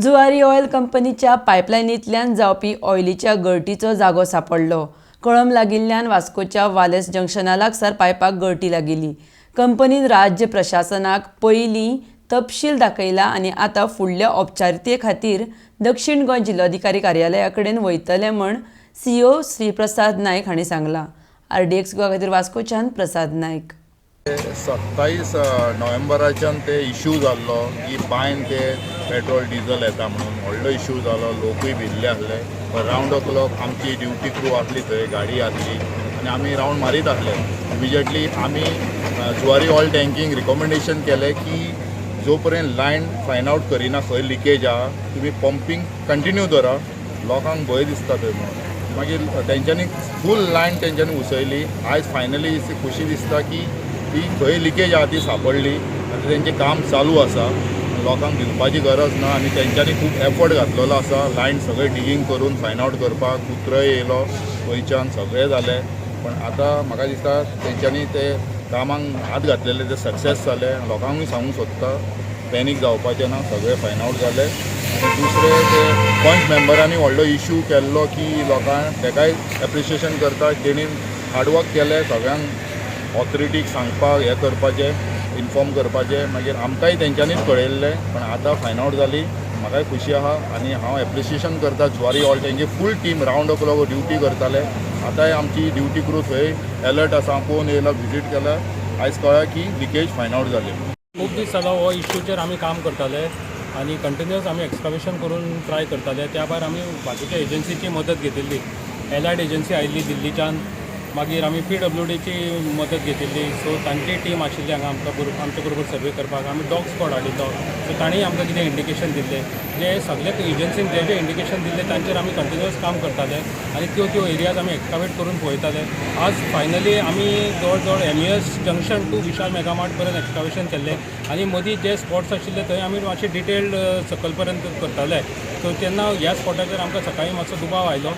Zuari oil कंपनीच्या पायपलायनींतल्यान जावपी ऑयलीच्या गळटीचो जागो सांपडलो. कळम लागिल्ल्यान वास्कोच्या वालेस जंक्शना लागसार पायपाक गळटी लागिल्ली. कंपनीन राज्य प्रशासनाक पयलीं तपशील दाखयला आनी आतां फुडल्या औपचारिकते खातीर दक्षीण गोंय जिल्लोधिकारी कार्यालया कडेन वयतले म्हण सीईओ श्रीप्रसाद नायक हांणी सांगलां. आरडीएक्स गोवा खातीर वास्कोच्यान प्रसाद नायक. 27 नोव्हेंबराच्यान ते इशू जाल्लो की बायन ते पेट्रोल डिझल येता म्हणून व्हडलो इशू जालो. लोकूय भिल्ले आसले. रावंड अ क्लॉक आमची ड्युटी क्रू आसली थंय, गाडी आसली आनी आमी रावंड मारीत आसले. इमिजिएटली आमी जुवारी ऑयल टँकींक रिकमेंडेशन केलें की जो पर्यंत लायन फायंड आवट करिना खंय लिकेज आहा, तुमी पंपींग कंटिन्यू दवरा, लोकांक भंय दिसता थंय म्हणून. मागीर तेंच्यांनी फूल लायन तेंच्यांनी उसयली. आयज फायनली खुशी दिसता की ती खंय लिकेज आहा ती सांपडली आनी तेंचें काम चालू आसा. लोकांक भिवपाची गरज ना आनी तेंच्यांनी खूब एफर्ट घातलेलो आसा लायन सगळें डिगींग करून फायंड आवट करपाक. कुत्रय येयलो गोंयच्यान, सगळें जालें, पण आतां म्हाका दिसता तेंच्यांनी ते कामाक हात घातलेले ते सक्सेस जाले. लोकांकूय सांगूंक सोदता, पॅनीक जावपाचें ना, सगळें फायंड आवट जालें. आनी दुसरें, ते पंच मेंबरांनी व्हडलो इशू केल्लो की लोकांक, तेकाय एप्रिशिएशन करता. तेणी हार्डवर्क केलें सगळ्यांक ऑथॉरिटीक सांगपाक, हें करपाचें, इन्फॉर्म करपाचें. मागीर आमकांय तेंच्यांनीच कळयल्लें, पण आतां फायंड आवट जाली, म्हाकाय खुशी आहा आनी हांव एप्रिशिएशन करता जुवारी ऑयल तेंची full team round a clock duty करताले. आतांय आमची ड्युटी क्रू थंय एलर्ट आसा. पळोवन येयला, विजीट केल्या, आयज कळ्ळें की लिकेज फायंड आवट जाली. खूब दीस जालो हो इश्यूचेर आमी काम करताले आनी कंटिन्युअस आमी एक्सकावेशन करून ट्राय करताले. त्या भायर आमी बाकीच्या एजन्सीची मदत घेतिल्ली. एलायड एजन्सी आयिल्ली दिल्लीच्यान, मागीर आमी पीडब्ल्यूडीची मदत घेतिल्ली. सो तांची टीम आशिल्ली हांगा आमकां बरोबर, आमचे बरोबर सर्वे करपाक. आमी डॉग स्क्वॉड हाडिल्लो, सो तांणी आमकां कितें इंडिकेशन दिल्लें. जे सगळे एजन्सीन जे जे इंडिकेशन दिल्लें तांचेर आमी कंटिन्युअस काम करताले आनी त्यो त्यो एरियाज आमी एक्सकावेट करून पळयताले. आज फायनली आमी जवळ जवळ एमईएस जंक्शन टू विशाल मेगामार्ट पर्यंत एक्सकावेशन केल्लें आनी मदीं जे स्पॉट्स आशिल्ले थंय आमी मातशे डिटेल्ड सकयल पर्यंत करताले. सो तेन्ना ह्या स्पॉटाचेर आमकां सकाळीं मातसो दुबाव आयलो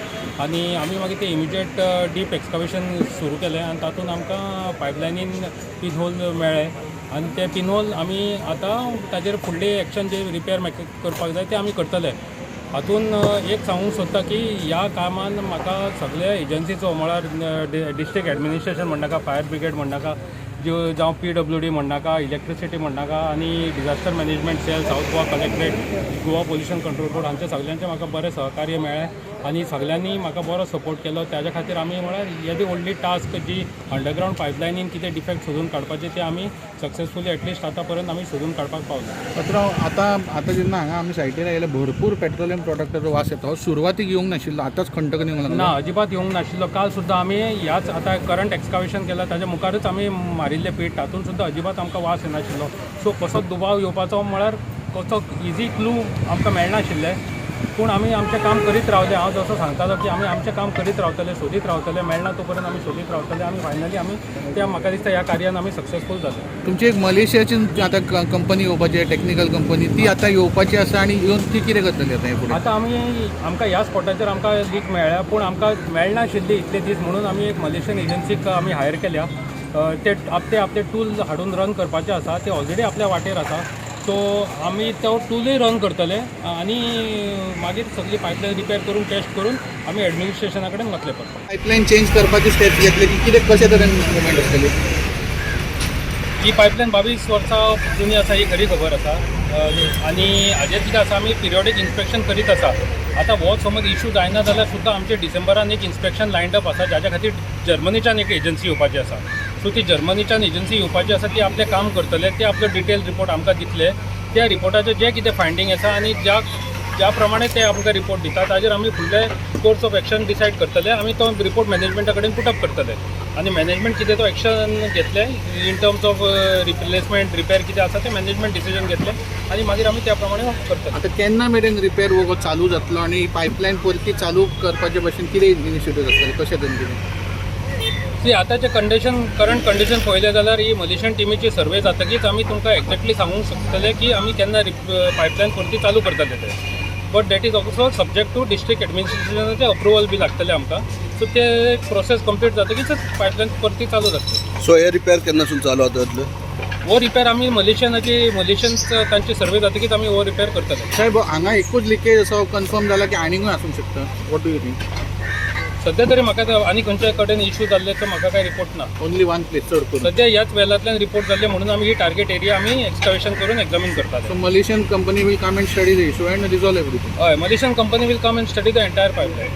आनी आमी मागीर ते इमिजिएट डीप एक्सकावेशन सुरू केलें आनी तातूंत आमकां पायपलायनीन पिनहोल मेळ्ळे आनी ते पिनहोल आमी आतां ताजेर फुडले एक्शन जे रिपेर करपाक जाय ते आमी करतले. हातून एक सांगूंक सोदता की ह्या कामान म्हाका सगल्या एजन्सीचो, म्हळ्यार डिस्ट्रिक्ट एडमिनिस्ट्रेशन म्हणनाका, फायर ब्रिगेड म्हणनाका, ज्यो जावं पीडब्ल्यूडी म्हणनाका, इलेक्ट्रिसिटी म्हणनाका आनी disaster management cell, south Goa collectorate, Goa pollution control board हांचे सगल्यांचें म्हाका बरें सहकार्य मेळ्ळें आनी सगल्यांनी म्हाका बरो सपोर्ट केलो. ताज्या खातीर आमी म्हळ्यार येदी व्हडली टास्क जी अंडरग्रावंड पायपलायनीन कितें डिफेक्ट सोदून काडपाचे, ते आमी सक्सेसफुली एटलिस्ट आतां पर्यंत आमी सोदून काडपाक पावले. पात्रांव, आतां आतां जेन्ना हांगा आमी सायटीर आयले, भरपूर पेट्रोलियम प्रोडक्टाचो वास येता. हो सुरवातीक येवंक नाशिल्लो, आतांच खंटकन येवंक लागलो? ना, अजिबात येवंक नाशिल्लो. काल सुद्दां आमी ह्याच आतां करंट एक्सकावेशन केलां ताच्या मुखारूच आमी मारिल्ले पीट, तातूंत सुद्दां अजिबात आमकां वास येनाशिल्लो. सो कसो दुबाव येवपाचो, म्हळ्यार कसो इजी क्लू आमकां मेळनाशिल्ले, पूण आमी आमचें काम करीत रावले. हांव जसो सांगतालो की आमी आमचें काम करीत रावतले, सोदीत रावतले, मेळना तो पर्यंत आमी सोदीत रावतले. आमी फायनली आमी त्या म्हाका दिसता ह्या कार्यान आमी सक्सेसफूल जाले. तुमची एक मलेशियाची आतां कंपनी येवपाची, टेक्निकल कंपनी, ती आतां येवपाची आसा आनी येवन ती कितें करतली आतां हे फुडें? आतां आमी आमकां ह्या स्पॉटाचेर आमकां लीक मेळ्ळ्या, पूण आमकां मेळनाशिल्ली इतले दीस, म्हणून आमी एक मलेशियन एजन्सीक आमी हायर केल्या. ते आपले टूल हाडून रन करपाचे आसा. ते ऑलरेडी आपल्या वाटेर आसा. सो आमी तो टूलय रन करतले आनी मागीर सगळी पायपलायन रिपेर करून, टेस्ट करून आमी एडमिनिस्ट्रेशना कडेन वतले परत. पायपलायन चेंज करपाची स्टेप्स घेतले की कितें, कशे तरेन मुवमेंट आसतली? ही पायपलायन 22 वर्सां जुनी आसा ही खरी खबर आसा आनी हाजेर कितें आसा, आमी पिरियोडीक इन्स्पेक्शन करीत आसा. आतां हो समज इशू जायना जाल्यार सुद्दां आमचें डिसेंबरान एक इन्स्पेक्शन लायंड अप आसा, जाच्या खातीर जर्मनीच्यान एक एजन्सी येवपाची आसा. सो ती जर्मनीच्यान एजन्सी येवपाची आसा, ती आपलें काम करतले, ते आपलो डिटेल रिपोर्ट आमकां दितले. त्या रिपोर्टाचेर जे कितें फायंडींग आसा आनी ज्या ज्या प्रमाणे ते आमकां रिपोर्ट दिता ताजेर आमी फुडले कोर्स ऑफ एक्शन डिसायड करतले. आमी तो रिपोर्ट मॅनेजमेंटा कडेन पुटअप करतले आनी मॅनेजमेंट कितें तो एक्शन घेतले in terms of replacement, repair कितें आसा तें मॅनेजमेंट डिसिजन घेतले आनी मागीर आमी त्या प्रमाणे करतले. आतां केन्ना मेरेन रिपेर वर्क चालू जातलो आनी पायपलायन परती चालू करपाचे भशेन कितें इनिशिएटीव आसतले, कशें तरेन कितें? सी, आतांचें कंडिशन, करंट कंडिशन पळयलें जाल्यार ही मलेशियन टिमीची सर्वे जातकीच आमी तुमकां एक्झॅक्टली सांगूंक शकतले की आमी केन्ना पायपलायन परती चालू करतले ते. But that is also subject to district एडमिनिस्ट्रेशनाचें अप्रुवल बी लागतलें आमकां. सो ते प्रोसेस कंप्लीट जातकीच पायपलायन परती चालू जातली. सो हे रिपेर केन्नासून चालू जातले? हो रिपेर आमी मलेशियनाची, मलेशियन्स तांची सर्वे जातकीच आमी हो रिपेर करतले. साहेब, हांगा एकूच लिकेज असो कन्फर्म जाला की आनीकूय आसूंक शकता? What do you think? सध्या तरी म्हाका आनी खंयच्या कडेन इशू जाल्ले तर म्हाका कांय रिपोर्ट ना. ओनली वन प्लेस चड करून? सध्या ह्याच वेलांतल्यान रिपोर्ट जाल्ले म्हणून आमी ही टार्गेट एरिया आमी एक्सकवेशन करून एग्जामीन करताले. So Malaysian company will come and study the issue and resolve everything? हय, Malaysian company will come and study the entire pipeline.